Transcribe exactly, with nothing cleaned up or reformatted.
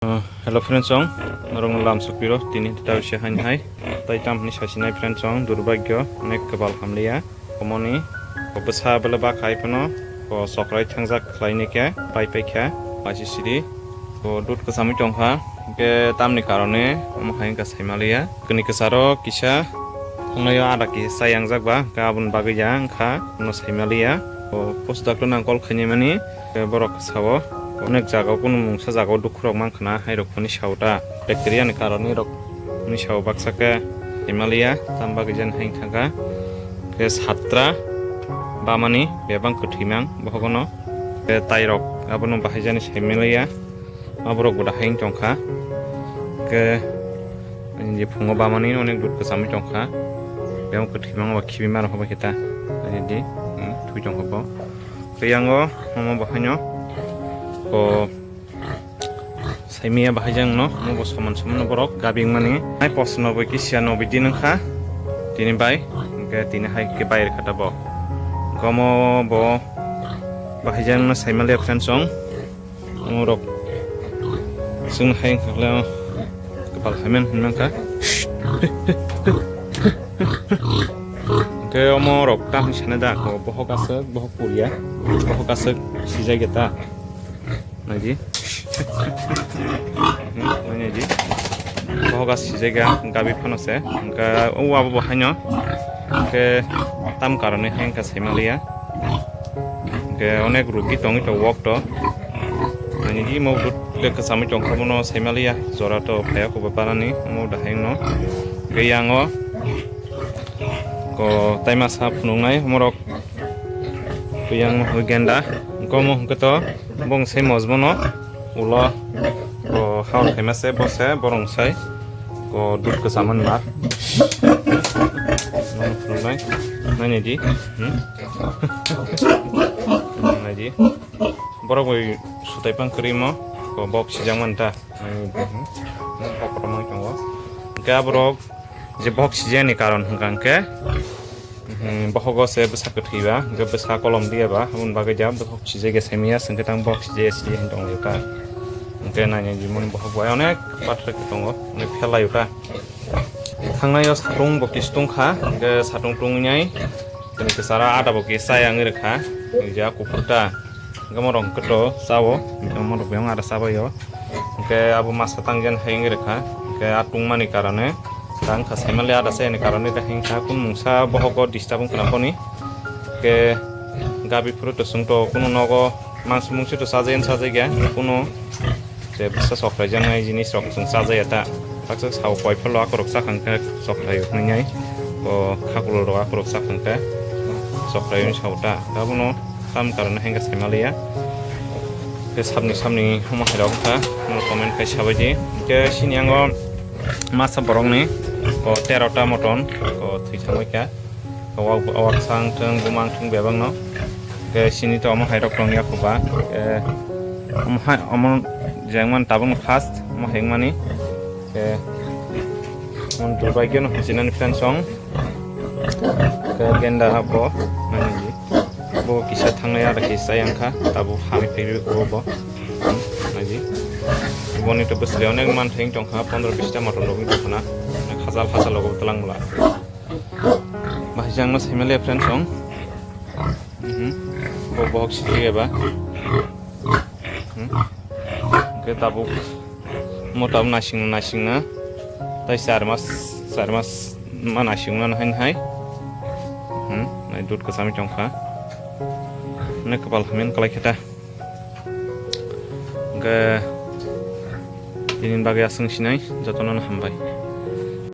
Uh, hello friends song, norok no lam sokpiro tini tawise hain hai. Tai tam hini sasinai friends song, durbagyo, onek kwbal hamliya. Komoni, ko bwsa bele ba khai phano, ko sokrai thangjak khlaini khe, pai pai kha, paisi sidi. Ko dut kwchamwi tongkha, ke tamni karone, omo hai ka saimaliya. Kini kwcharo kisa, ongnayo ada kisa yangjak ba, ke aboni bagwi ya wngkha, no saimaliya. Ko post doctor nang call khaini mani, Tei borok sao onek jaga o kunu mungsa jaga o dukhu rok mankha na hai rok phani sao ta. Bacteria ni karon ni rok ni sao baksa khe Himalaya tam bagwi jen hai thangkha. Tei satra bamani bebang kwthwi mang bohogono. Tei tai rok abono bahai jani Himalaya. Ma borok bo da hai tongkha. Ke ani je phungo bamani onek dut kwchamwi tongkha. Bebang kwthwi mang ba khibi mano hobo hita. Ani di, hmm, thwi tongkha bo. Tei yango omo bo haino ko saimia bahai jang no omo bo soman soman no borok gabing mani. Hai post no bo kisia no bidi nangkha tini bai, hingke tini hai ke bai rikha ta bo. Gomo bo bahai jang no saimaliya friends song. Omo rok sung hai hingkha le kapal haiman hinmangkha. Hingke omo rok ta hing sana da ko bohok aswk, bohok puria, bohok aswk sijai ge ta. Naidi. Naidi. Bohok aswk sijai ga gabi phano se. Hingke o abo bo haino. Hingke tam karone hai hingka saimaliya. Hingke onek rugi tongwi to wok to. Ani di mo dut de kwchamwi tongkha bono saimaliya. Jora to phaya kubo parani omo da haino. Hingke yango ko taima sa phunuknai omorok. Yang mo genda. Hingke omo hingke to bong sai mosbono ulo ko haul khaima se bo se borong sai. Ko dut kwchamani mar. Nang phunuknai. Naini di. Hmm? Nai di. Borok bai sutai pang kwrwi mo. Ko bok sijak man ta. Naini di. Hmm? Hmm, bok kotorma wng tongo. Hingke aborok je bok sijani karon hingka hingke, hmm, bohogo se bwsa kwthwi ba, hingke bwsa kolom diya ba, aboni bagwi ja bohok sijai ge saimaya, hingke tang bohok sijai sidi hin tong liyo ta. Hingke naini jimoni bohok bai onek pathor khe tongo, onek phelayo ta. Thangnai o satung bo kis tongkha, hingke satung tungwi nai, tini kisara ada bo kisa yang rikha, ja kuphur ta, hingke morok hingke to sao, morok yang ada sabayo, hingke abo masa tangjan hai wngwi rikha, hingke a tungmani karone, tang kha saimali ada sayani karone, ta hingkha kun mungsa bohogo disturb wngkha na phoni, hingke gabi phuru to sung to kunu nogo mangsi mungsi to sajai sajai ya, kunu. Tei bwsa sokrai jaknai jinis rok chwng chajaya ta. Baksa sao koi pholo akorok chakha hwnkhe sokrai wngnai. O khakulo rok akorok chakha hwnkhe sokrai wng sao ta. Abono tam karone hwnkhe saimaliya. Tei sabni sabni omo hai rok wngkha. Comment khai sabaidi. Hwnkhe sini yango masa borokni o tero ta moton o thwi thangwi kha. Wak, wak sang thung, bumang thung bebak no. Ke sini to omo hai rok tong ya kho ba. Ke omo hai, omo jeng man tabuk no first, omo heng mani. Ke mon Dubai ke no hojinani friend song. Ke genda bo, nani ji. Bo kisa thangnai ada kisa yang kha, tabuk hami phi bo bo. Hmm, nai ji. Boni to bwsle onek man theng tong kha, pondro bis ta motor rok wng tong kha na. Khajal khajal logo tlang bwla. Bahai jang no saimaliya friend song. Mhm. Bo bohok sidi eba. Hmm. Ke tabuk mo tabuk nasing nasing na. Tai char mas, char mas ma nasing na hai hai. Hmm. Nai dut kwchami tong kha. Ne kwpal hamya kwlai khe ta. Hwnkhe, tini bagwi aswk sinai, jotono hambai.